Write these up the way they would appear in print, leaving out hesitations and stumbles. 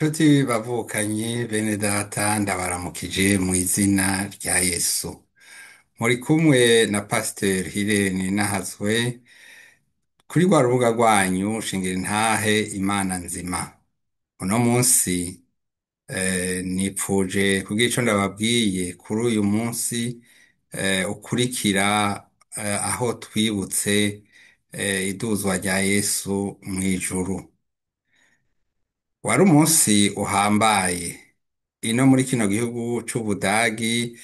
Nshuti bavukanye bene data ndabaramukije mu izina rya Yesu. Muri kumwe na Pasiteri Hirene Nahazwe kuri rwa rubuga rwanyu shingira intahe Imana nzima. Uno munsi nipfuje kugira ico ndababwiye kuri uyu munsi ukurikira aho twibutse iduzwa rya Yesu mw'ijuru. Wari umunsi uhambaye. Ino muri kino gihugu c'Ubudagi,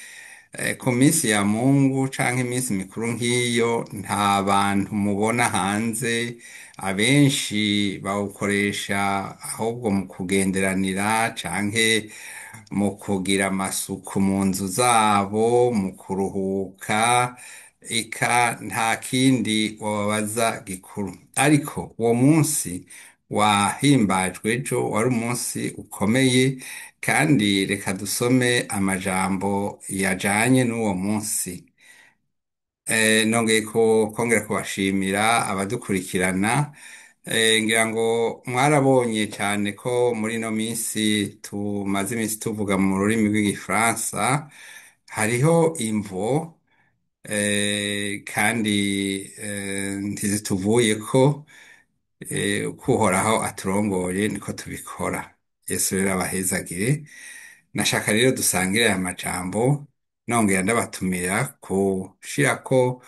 ku minsi ya Mungu canke iminsi mikuru nk'iyo, nta bantu mubona hanze, abenshi bawukoresha ahubwo mu kugenderanira canke mu kugira amasuku mu nzu zabo, mu kuruhuka, eka nta kindi wobabaza gikuru. Ariko uwo munsi wahimbajwe ejo wari umunsi ukomeye, kandi reka dusome amajambo yajanye n'uwo munsi. Nongeye kongera kubashimira abadukurikirana. Ngira ngo mwarabonye cane ko muri ino minsi tumaze iminsi tuvuga mu rurimi rw'igifaransa, hariho imvo kandi ntizituvuyeko, uko Uhoraho aturongoye niko tubikora. Yesu rero abahezagire. Nashaka rero dusangire aya majambo, nongera ndabatumira gushirako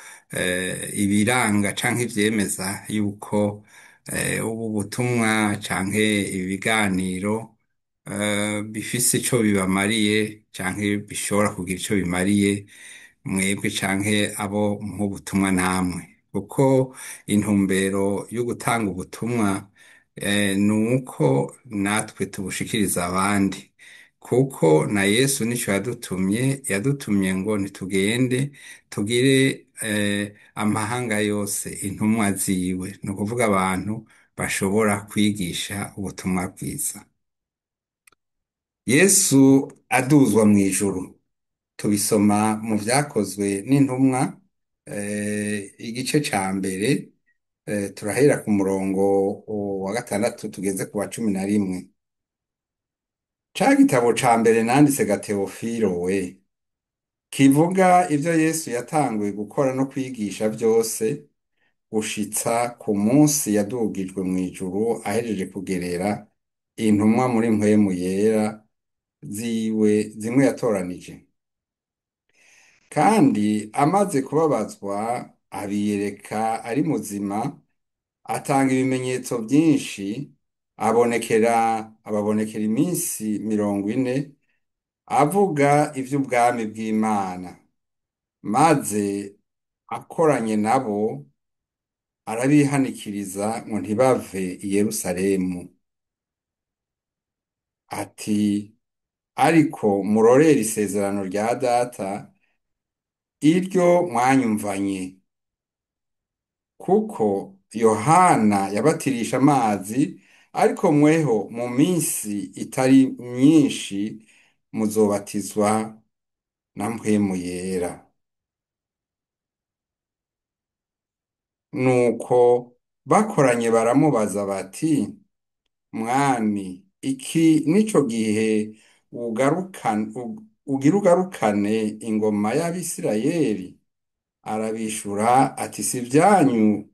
ibiranga canke ivyemeza yuko ubu butumwa canke ibiganiro bifise ico bibamariye canke bishobora kugira ico bimariye mwebwe canke abo muha ubutumwa namwe. Kuko intumbero yo gutanga ubutumwa ni uko natwe tubushikiriza abandi. Kuko na Yesu nico yadutumye, yadutumye ngo nitugende tugire amahanga yose intumwa ziwe. Ni ukuvuga abantu bashobora kwigisha ubutumwa bwiza. Yesu aduzwa mw'ijuru. Tubisoma mu vyakozwe n'intumwa, igice ca mbere, turahera ku murongo wa gatandatu tugeze ku wa 11. Ca gitabo ca mbere nanditse ga Teofilo we, kivuga ivyo Yesu yatanguye gukora no kwigisha vyose, gushitsa ku munsi yadugijwe mw'ijuru ahejeje kugerera intumwa muri mpwemu yera ziwe zimwe yatoranije. Kandi amaze kubabazwa abiyereka ari muzima, atanga ibimenyetso vyinshi, ababonekera iminsi 40, avuga ivy'ubwami bw'Imana. Maze akoranye nabo arabihanikiriza ngo ntibave i Yerusalemu. Ati, ariko murorere isezerano rya data, iryo mwanyumvanye. Kuko Yohana yabatirisha amazi, ariko mweho mu minsi itari myinshi muzobatizwa na Mpwemu Yera. Nuko bakoranye baramubaza bati, Mwami, iki nico gihe ugira ugarukane ingoma y'Abisirayeli? Arabishura ati, si ivyanyu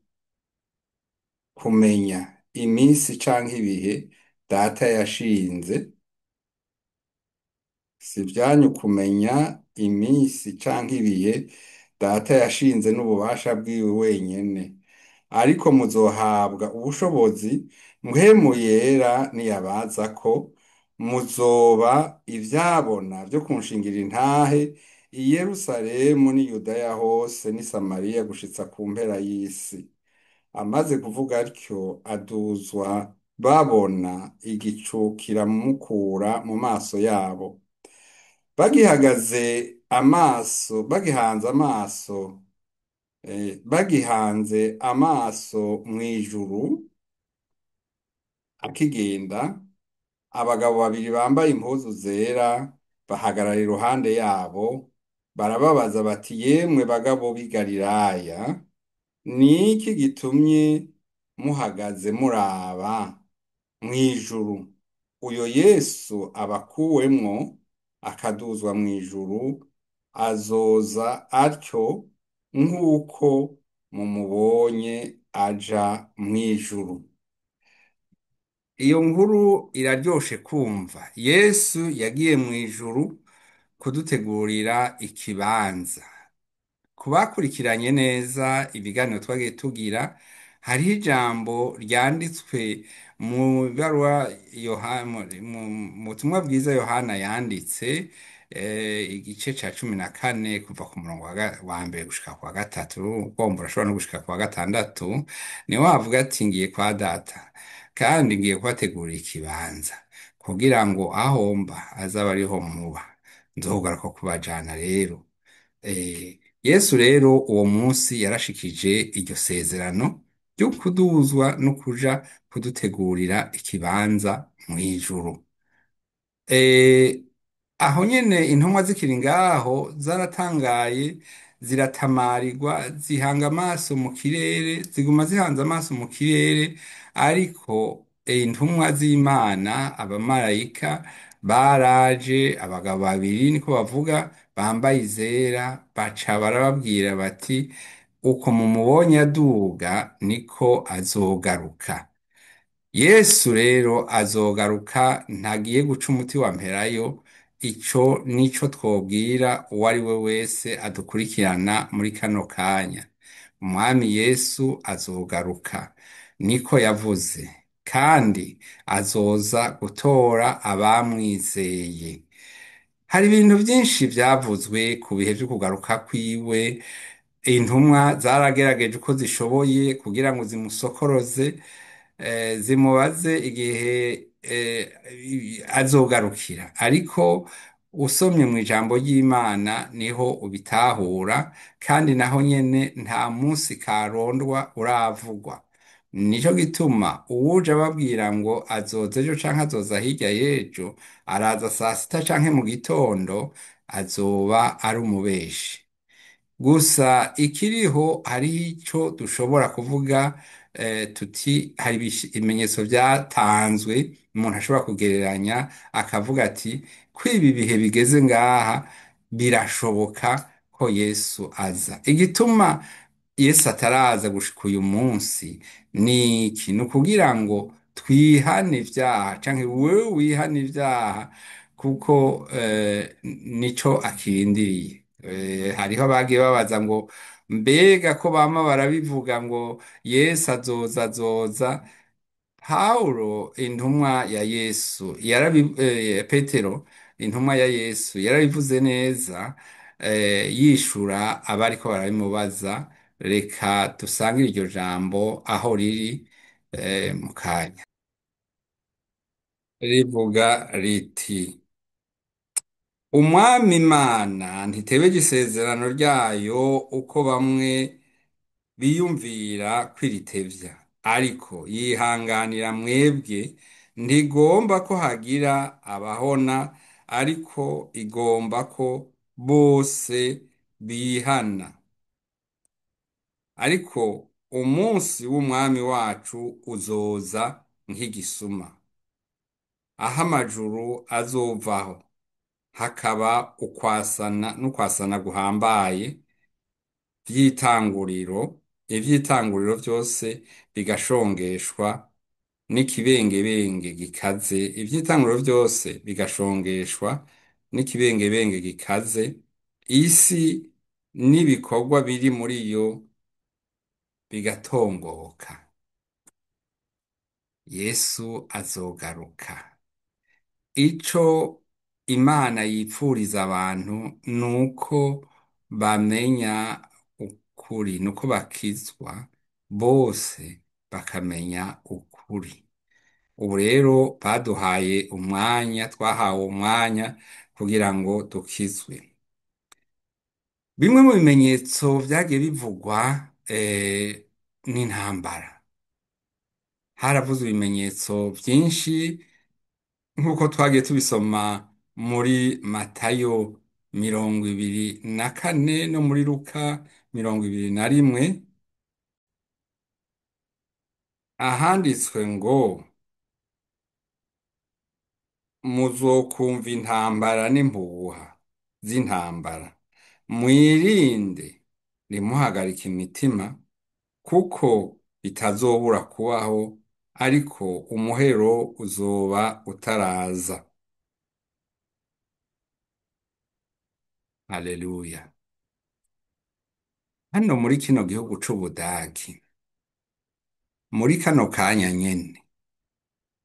kumenya iminsi canke ibihe data yashinze, si ivyanyu kumenya iminsi canke ibihe data yashinze n'ububasha bwiwe wenyene. Ariko muzohabwa ubushobozi Mpwemu Yera niyabazako, muzoba ivyabona vyo kunshingira intahe i Yerusalemu n'i Yudaya hose n'i Samariya gushitsa ku mpera y'isi. Amaze kuvuga atyo aduzwa babona igicu kiramukura mu maso yabo. Bagihagaze amaso, bagihanze amaso, bagihanze amaso mw'ijuru akigenda, abagabo babiri bambaye impuzu zera bahagarara iruhande yabo, barababaza bati, yemwe bagabo b'i Galilaya, ni iki gitumye muhagaze muraba mw'ijuru? Uyo Yesu abakuwemwo akaduzwa mw'ijuru, azoza atyo nk'uko mumubonye aja mw'ijuru. Iyo nkuru iraryoshe kumva. Yesu yagiye mw'ijuru kudutegurira ikibanza. Ku bakurikiranye neza ibiganiro twagiye tugira, hariho ijambo ryanditswe mu ibaruwa mu butumwa bwiza Yohana yanditse, igice ca 14 kuva ku murongo wa mbere gushika ku wa gatatu, ugomba urashobora no gushika ku wa gatandatu, niho havuga ati ngiye kwa data kandi ngiye kubategurira ikibanza kugira ngo aho mba azabe ariho muba, nzogaruka kubajana rero. Yesu rero uwo munsi yarashikije iryo sezerano ryo kuduzwa no kuja kudutegurira ikibanza mw'ijuru. Eh, Aho nyene intumwa zikiri ngaho zaratangaye, ziratamarirwa, zihanga amaso mu kirere, ziguma zihanze amaso mu kirere, ariko intumwa z'Imana, abamarayika baraje, abagabo babiri niko bavuga, bambaye izera, baca barababwira bati uko mumubonye aduga niko azogaruka. Yesu rero azogaruka, ntagiye guca umuti wa mperayo. Ico nico twobwira uwo ari we wese adukurikirana muri kano kanya. Umwami Yesu azogaruka, niko yavuze, kandi azoza gutora abamwizeye. Hari ibintu vyinshi vyavuzwe ku bihe vyo kugaruka kwiwe. Intumwa zaragerageje uko zishoboye kugira ngo zimusokoroze, zimubaze igihe azogarukira, ariko usomye mu ijambo ry'Imana niho ubitahura, kandi naho nyene nta munsi karondwa uravugwa. Nico gituma uwuje ababwira ngo azoza ejo canke azoza hirya y'ejo, araza saa sita canke mu gitondo, azoba ari umubeshi. Gusa ikiriho, hariho ico dushobora kuvuga, tuti hari ibimenyetso vyatanzwe umuntu ashobora kugereranya akavuga ati ko ibi bihe bigeze ngaha birashoboka ko Yesu aza. Igituma Yesu ataraza gushika uyu munsi ni iki? Ni ukugira ngo twihane ivyaha, canke wewe wihane ivyaha, kuko nico akirindiriye. Hariho abagiye babaza ngo mbega ko bama barabivuga ngo Yesu azoza azoza. Paulo intumwa ya Yesu Petero intumwa ya Yesu yarabivuze neza, yishura abariko barabimubaza. Reka dusangire iryo jambo aho riri, mu kanya. Rivuga riti: Umwami Imana ntitebeje isezerano ryayo uko bamwe biyumvira kwiritevya, ariko yihanganira mwebwe, ntigomba ko hagira abahona, ariko igomba ko bose bihana. Ariko umunsi w'umwami wacu uzoza nk'igisuma, aho amajuru azovaho hakaba ukwasana n'ukwasana guhambaye vy'itanguriro, ivy'itanguriro vyose bigashongeshwa n'ikibengebenge gikaze, ivy'itanguriro vyose bigashongeshwa n'ikibengebenge gikaze, isi n'ibikorwa biri muri yo bigatongoka. Yesu azogaruka. Ico Imana yipfuriza abantu nuko bamenya ukuri, nuko bakizwa bose bakamenya ukuri. Ubu rero baduhaye umwanya, twahawe umwanya kugira ngo dukizwe. Bimwe mu bimenyetso vyagiye bivugwa, n'intambara. Haravuzwe ibimenyetso vyinshi nk'uko twagiye tubisoma muri Matayo 24 no muri Luka 21, ahanditswe ngo: Muzokumva intambara n'impuha z'intambara. Mwirinde ntimuhagarike imitima, kuko bitazobura kubaho, ariko umuhero uzoba utaraza. Haleluya. Hano muri kino gihugu c'Ubudagi, muri kano kanya nyene,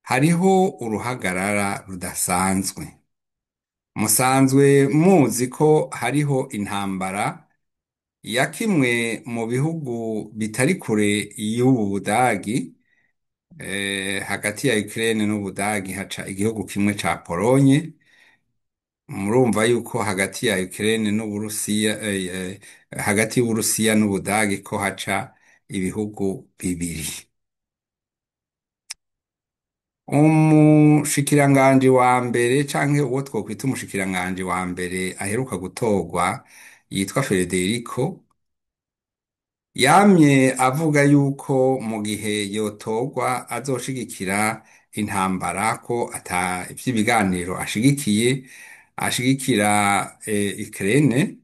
hariho uruhagarara rudasanzwe. Musanzwe muzi ko hariho intambara ya kimwe mu bihugu bitari kure y'ubu Budagi, hagati ya Ukraine n'Ubudagi haca igihugu kimwe ca Polonye. Murumva yuko hagati ya Ukraine n'Uburusiya, hagati y'Uburusiya n'Ubudagi ko haca ibihugu bibiri. Umushikiranganji wa mbere canke uwo twokwita umushikiranganji wa mbere aheruka gutorwa yitwa Federico, yamye avuga yuko mu gihe yotorwa azoshigikira intambara, ko ata ivy'ibiganiro ashigikiye, ashigikira Ukraine.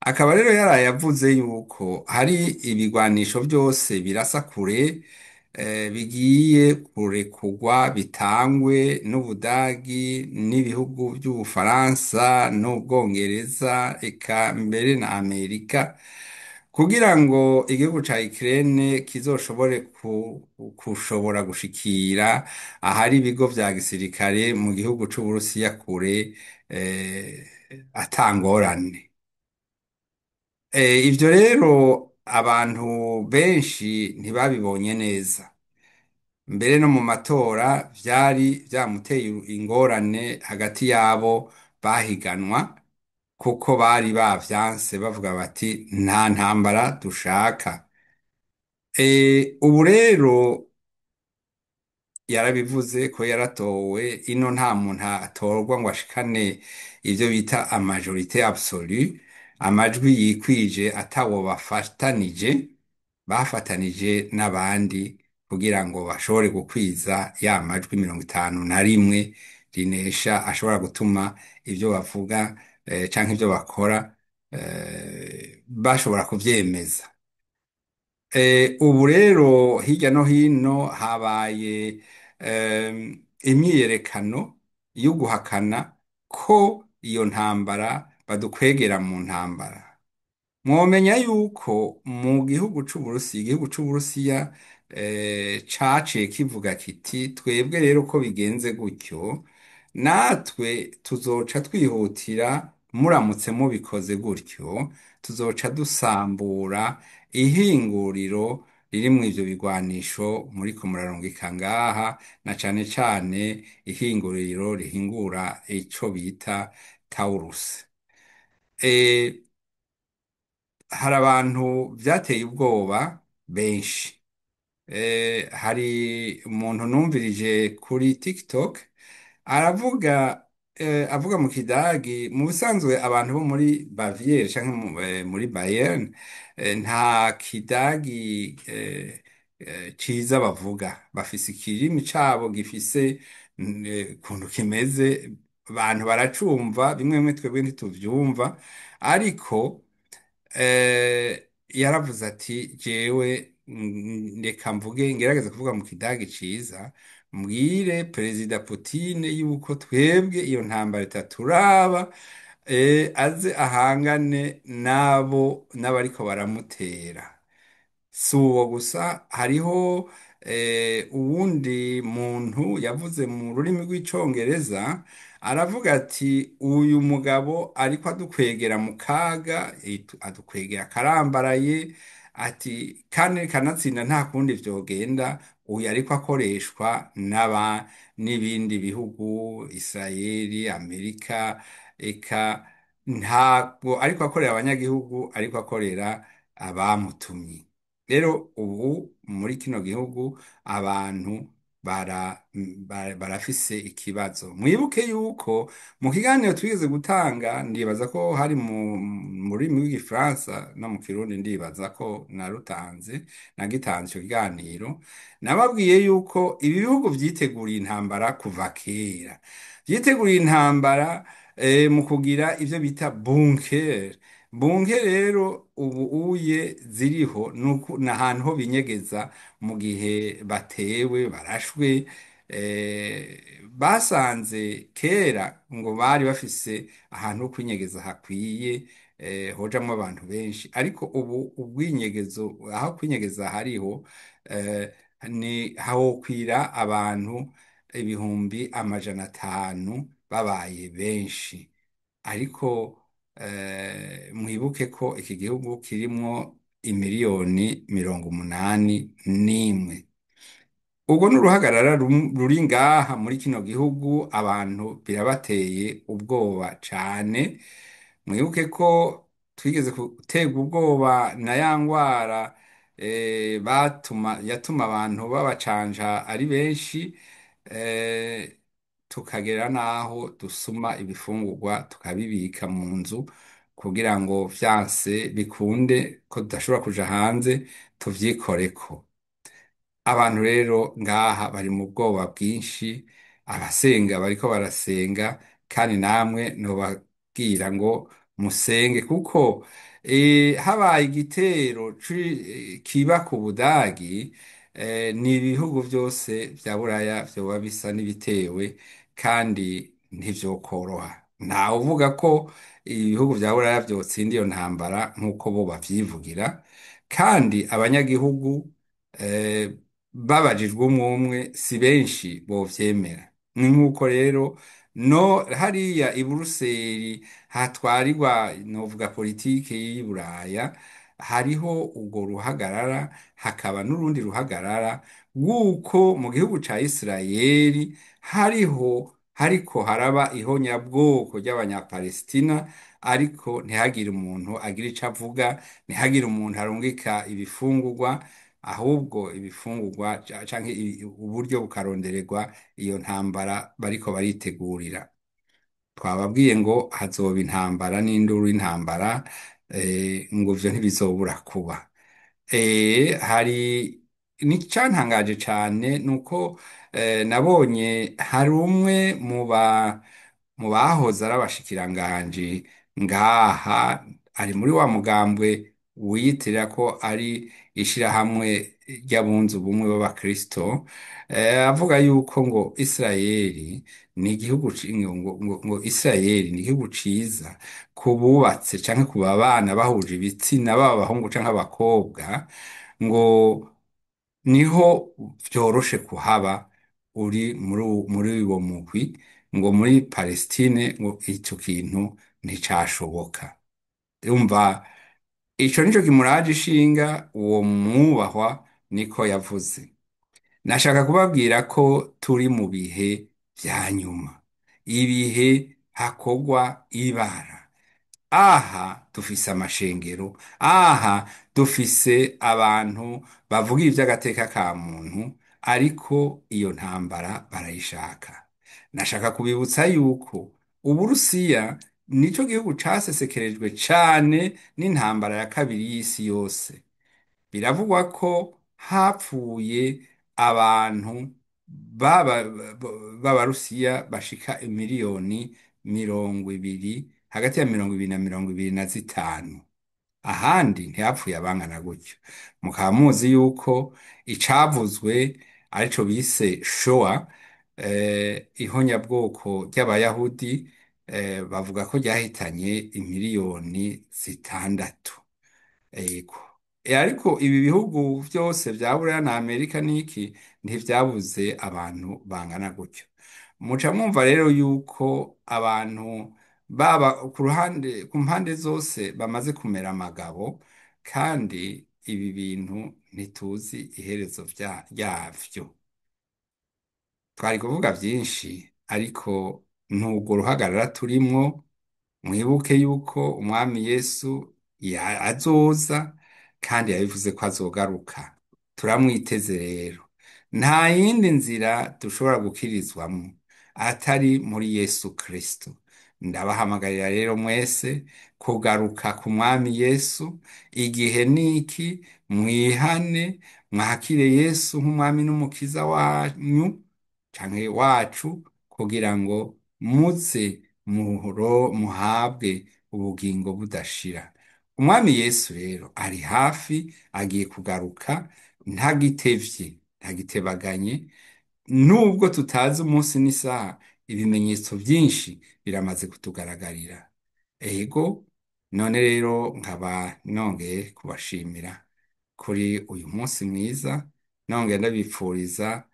Akaba rero yaraye avuze yuko hari ibigwanisho vyose birasa kure, bigiye kurekurwa bitangwe n'Ubudagi n'ibihugu vy'Ubufaransa n'Ubwongereza, eka mbere na Amerika, kugira ngo igihugu ca Ukraine kizoshobore kushobora gushikira ahari ibigo vya gisirikare mu gihugu c'Uburusiya kure, atangorane. Ivyo rero abantu benshi ntibabibonye neza. Mbere no mu matora vyari vyamuteye ingorane hagati yabo bahiganwa, kuko bari bavyanse bavuga bati nta ntambara dushaka. Ubu rero yarabivuze ko yaratowe, ino nta muntu atorwa ngo ashikane ivyo bita amajorite absolue, amajwi yikwije atawo bafatanije, bafatanije n'abandi kugira ngo bashobore gukwiza ya majwi 51 rinesha, ashobora gutuma ivyo bavuga, canke ivyo bakora, bashobora kuvyemeza. Ubu rero hirya no hino habaye imyiyerekano yo guhakana ko iyo ntambara badukwegera mu ntambara. Mwomenya yuko mu gihugu c'Uburusiya, igihugu c'Uburusiya caciye kivuga kiti twebwe rero ko bigenze gutyo, natwe tuzoca twihutira, muramutse mubikoze gutyo, tuzoca dusambura ihinguriro ririmwo ivyo bigwanisho muriko murarungika ngaha, na cane cane ihinguriro rihingura ico bita Taurus. Hari abantu vyateye ubwoba benshi. Hari umuntu numvirije kuri TikTok aravuga, avuga mu kidagi. Mu bisanzwe abantu bo muri Bavière canke muri Bayern, nta kidagi ciza bavuga, bafise ikirimi cabo gifise ukuntu kimeze, abantu baracumva bimwe bimwe, twebwe ntituvyumva. Ariko yaravuze ati jewe reka mvuge, ngerageza kuvuga mu kidagi ciza, mbwire Perezida Putin yuko twebwe iyo ntambara itaturaba, aze ahangane n'abo n'abariko baramutera. Si uwo gusa, hariho uwundi muntu yavuze mu rurimi rw'icongereza, aravuga ati uyu mugabo ariko adukwegera mu kaga, adukwegera akarambaraye, ati kandi kanatsinda nta kundi vyogenda, uyu ariko akoreshwa n'aba n'ibindi bihugu, Israeli, Amerika, eka ntabwo ariko akorera abanyagihugu, ariko akorera abamutumye. Rero ubu muri kino gihugu abantu barafise ikibazo. Mwibuke yuko mu kiganiro twigeze gutanga, ndibaza ko hari mu rurimi rw'igifaransa no mu kirundi, ndibaza ko narutanze, nagitanze ico kiganiro, nababwiye yuko ibi bihugu vyiteguriye intambara kuva kera, vyiteguriye intambara mu kugira ivyo bita bunker. Bunker rero ubu uye ziriho ni ahantu ho binyegeza mu gihe batewe barashwe. Basanze kera ngo bari bafise ahantu ho kwinyegeza hakwiye, hojamwo abantu benshi, ariko ubu ubwinyegezo aho kwinyegeza hariho, eh, ni hawokwira abantu 500,000 babaye benshi. Ariko mwibuke ko iki gihugu kirimwo imiliyoni 81. Ubwo ni uruhagarara ruri ngaha muri kino gihugu, abantu birabateye ubwoba cane. Mwibuke ko twigeze guterwa ubwoba na ya ngwara, batuma yatuma abantu babacanja ari benshi, eh, tukagera n'aho dusuma ibifungurwa tukabibika mu nzu kugira ngo vyanse bikunde ko tudashobora kuja hanze tuvyikoreko. Abantu rero ngaha bari mu bwoba bwinshi, abasenga bariko barasenga, kandi namwe nobabwira ngo musenge kuko habaye igitero kiba ku Budagi, ni ibihugu byose vya Buraya vyoba bisa n'ibitewe, kandi ntivyokoroha. Ntawe uvuga ko ibihugu vya Buraya vyotsinda iyo ntambara nk'uko bo bavyivugira, kandi abanyagihugu eh, babajijwe umwe umwe si benshi bovyemera. Ni nk'uko rero no hariya i Buruseli hatwarirwa novuga politike y'i Buraya, hariho urwo ruhagarara, hakaba n'urundi ruhagarara rw'uko mu gihugu ca Isirayeli hariho hariko haraba ihonyabwoko ry'abanyapalestina, ariko ntihagire umuntu agira ico avuga, ntihagire umuntu arungika ibifungurwa, ahubwo ibifungurwa canke uburyo bukarondererwa iyo ntambara bariko baritegurira. Twababwiye ngo hazoba intambara n'induru y'intambara, ngo ivyo ntibizobura kuba. Hari n'icantangaje cane nuko nabonye hari umwe mu bahoze ari abashikiranganji ngaha, ari muri wa mugambwe wiyitirira ko ari ishirahamwe ry'abunze ubumwe b'abakristo, avuga yuko ngo Isirayeli ni igihugu ngo Isirayeli ni igihugu ciza ku bubatse canke ku babana bahuje ibitsina, baba abahungu canke abakobwa, ngo niho vyoroshe kuhaba uri muri uwo mugwi, ngo muri Palestine ngo ico kintu nticashoboka. Umva, ico nico kimuraje ishinga uwo mwubahwa, niko yavuze. Nashaka kubabwira ko turi mu bihe vya nyuma, ibihe hakorwa ibara. Aha dufise amashengero, aha dufise abantu bavuga ivy'agateka ka muntu, ariko iyo ntambara barayishaka. Nashaka kubibutsa yuko Uburusiya nico gihugu casesekerejwe cane n'intambara ya kabiri y'isi yose. Biravugwa ko hapfuye abantu b'Abarusiya bashika imiliyoni 20, hagati ya 20 na 25. Ahandi ntihapfuye abangana gutyo. Mukaba muzi yuko icavuzwe arico bise Shoah, ihonyabwoko ry'Abayahudi, bavuga ko ryahitanye imiliyoni 6. Ego. Ariko ibi bihugu vyose vya Buraya na Amerika niki ntivyabuze abantu bangana gutyo. Muca mwumva rero yuko abantu baba ku ruhande, ku mpande zose bamaze kumera amagabo, kandi ibi bintu ntituzi iherezo ryavyo. Twari kuvuga vyinshi, ariko n'urwo ruhagarara turimwo. Mwibuke yuko umwami Yesu azoza, kandi yabivuze ko azogaruka. Turamwiteze rero. Nta yindi nzira dushobora gukirizwamo atari muri Yesu Kristo. Ndabahamagarira rero mwese kugaruka ku Mwami Yesu. Igihe niki, mwihane, mwakire Yesu nk'umwami n'umukiza wanyu canke wacu, kugira ngo muze muhabwe ubugingo budashira. Umwami Yesu rero ari hafi, agiye kugaruka, ntagitevye, ntagitebaganye. Nubwo tutazi umunsi n'isaha, ibimenyetso byinshi biramaze kutugaragarira. Ego, none rero nkaba nongeye kubashimira kuri uyu munsi mwiza, nongeye ndabipfuriza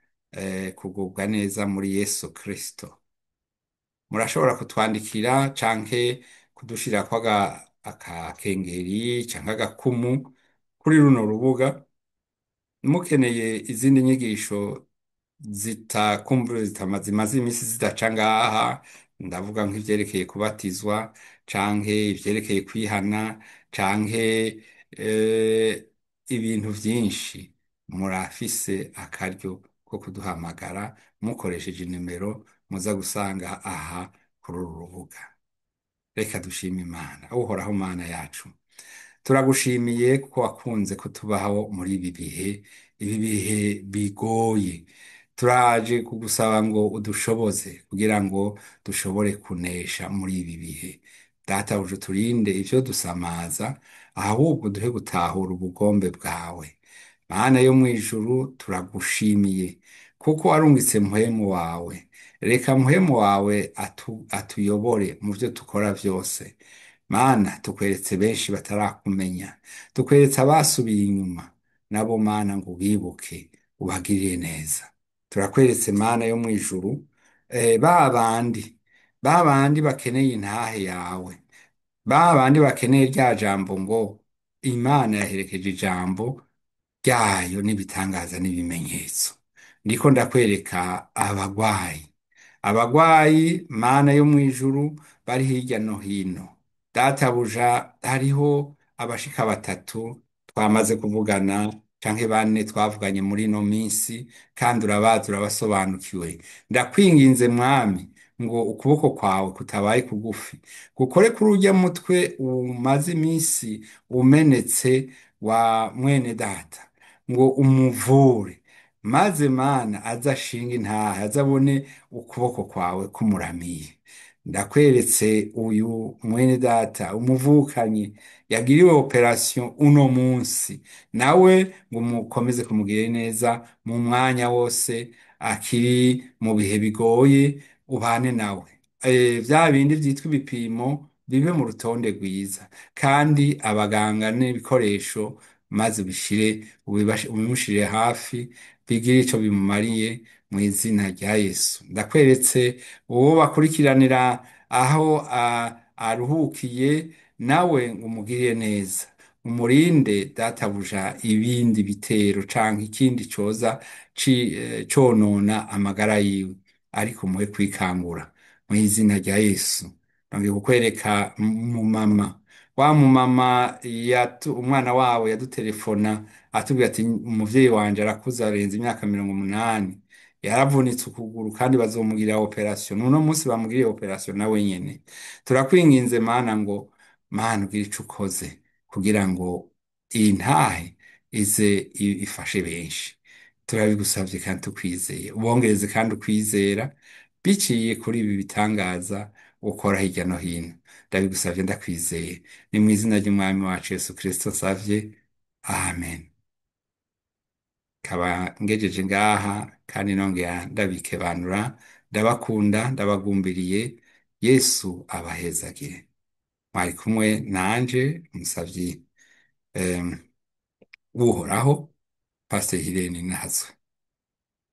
kugubwa neza muri Yesu Kristo. Murashobora kutwandikira canke kudushirako akakengeri canke agakumu kuri runo rubuga. Mukeneye izindi nyigisho zitakumbure zimaze iminsi zidaca ngaha, ndavuga nk'ivyerekeye kubatizwa canke ivyerekeye kwihana canke ibintu vyinshi, murafise akaryo ko kuduhamagara mukoresheje inimero muza gusanga aha kuri uru rubuga. Reka dushime Imana. Uhoraho Mana yacu, turagushimiye kuko wakunze kutubaho muri ibi bihe, ibi bihe bigoye. Turaje kugusaba ngo udushoboze kugira ngo dushobore kunesha muri ibi bihe. Databuja, uturinde ivyo dusamaza, ahubwo duhe gutahura ubugombe bwawe. Mana yo mw'ijuru, turagushimiye kuko warungitse mpwemu wawe. Reka mpwemu wawe atuyobore mu vyo dukora vyose. Mana, tukweretse benshi batarakumenya, tukweretse abasubiye inyuma, nabo Mana ngo ubibuke, ubagirire neza. Turakweretse Mana yo mw'ijuru, ba bandi bakeneye intahe yawe, ba bandi bakeneye rya jambo ngo Imana yaherekeje ijambo ryayo n'ibitangaza n'ibimenyetso. Ndiko ndakwereka abagwayi, abagwayi Mana yo mw'ijuru bari hirya no hino. Databuja, hariho abashika batatu twamaze kuvugana canke bane twavuganye muri ino minsi, kandi urabazi, urabasobanukiwe. Ndakwinginze Mwami ngo ukuboko kwawe kutabaye kugufi gukore kuri urya mutwe umaze iminsi umenetse wa mwene data, ngo umuvure, maze Mana aze ashinge intahe, aze abone ukuboko kwawe kumuramiye. Ndakweretse uyu mwene data umuvukanyi yagiriwe operation uno munsi, nawe ngo mukomeze kumugirira neza mu mwanya wose akiri mu bihe bigoye, ubane nawe. Vya bindi vyitwa ibipimo bibe mu rutonde rwiza, kandi abaganga n'ibikoresho maze ubishire, ubimushire hafi, bigire ico bimumariye mu izina rya Yesu. Ndakweretse uwo bakurikiranira aho aruhukiye, nawe ngo umugirire neza, umurinde databuja ibindi bitero canke ikindi coza conona amagara yiwe, ariko umuhe kwikangura mu izina rya Yesu. Nongeye kukwereka umumama, wa mumama umwana wabo yadutelefona atubwira ati umuvyeyi wanje arakuze, arenze imyaka 80, yaravunitse ukuguru kandi bazomugirira operation. N'uno munsi bamugiriye operation nawe nyene. Turakwinginze Mana ngo Mana ugire ico ukoze kugira ngo iyi ntahe ize ifashe benshi. Turabigusavye kandi tukwizeye, ubongereze kandi ukwizera biciye kuri ibi bitangaza ukora hirya no hino. Ndabigusavye ndakwizeye, ni mu izina ry'Umwami wacu Yesu Kristo nsavye, amen. Kaba ngejeje ngaha kandi nongera ndabikebanura, ndabakunda, ndabagumbiriye. Yesu abahezagire. Mwari kumwe nanje umusavyi Uhoraho, Pastor Irene Nazwe.